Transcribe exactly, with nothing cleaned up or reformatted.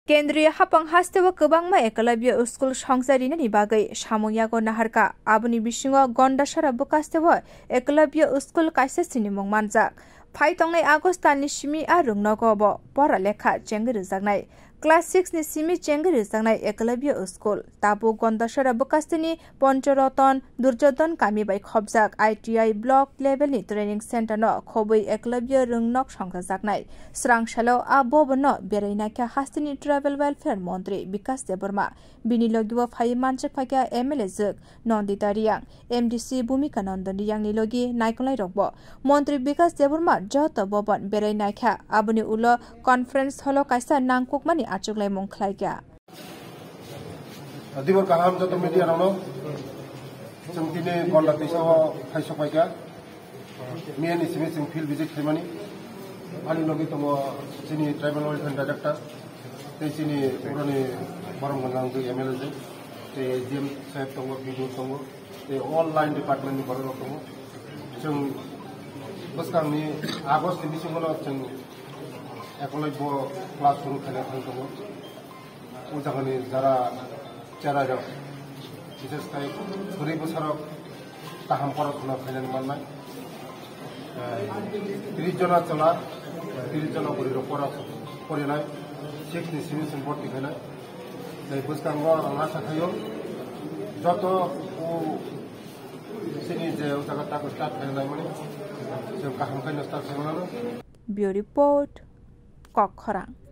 Kendriya hapang hasteo kwbangma Eklavya school songcha rinani bagwi samung yago naharkha. Aboni bisingo Gondasora bwkasteo Eklavya school kaisa sinimung manjak. Phai tongnai August talni simi a rwngnogo bo pora lekha chengwi rwjaknai. Class six ni simi chengwi rwjaknai Eklavya school. Tabuk Gondasora bwkasteni Ponchoroton, Durjodon kami bai khopjak I T I block level ni training center no khobwi Eklavya rwngnok songchajaknai. Srang salo a bobon no berai naikha hasteni tribal welfare montri Bikas Debbarma. Bini logi o phai manchak phaikha M L A jwk Nandita Riyang, M D C Bhumika Nandan Riyang ni logi naikolnai rok bo. Montri Bikas Debbarma joto bobon berai naikha, aboni ulo conference hall o kaisa nangkukmani achuklaimung khlaikha. Dibor kaham joto media rokno. Chwng tini Gonda Tisa o khaisok paikha. Miya ni simi chwng field visit khaimani. Ani logi tongo chini tribal welfare director, tei chini puroni borom gwnang twi M L A je, tei D M saheb tongo, B D O tongo, tei all line department ni borok rok tongo. Chwng bwskang ni August ni bisingo no chwng Eklavya class shuru khaina thang tongo. O jagani jara cherai rok, bises khai bwrwi bwsarok kaham porasona khainani mannai. Eh, tris jona chwla, tris jona bwrwi rok pora porinai, six ni simi simi borti khainai. Tei bwskango ang asa khaio joto o chini je o jaga tago start khainai mani, chwng kaham khaino start khainai. Bureau Report, Kokkhorang.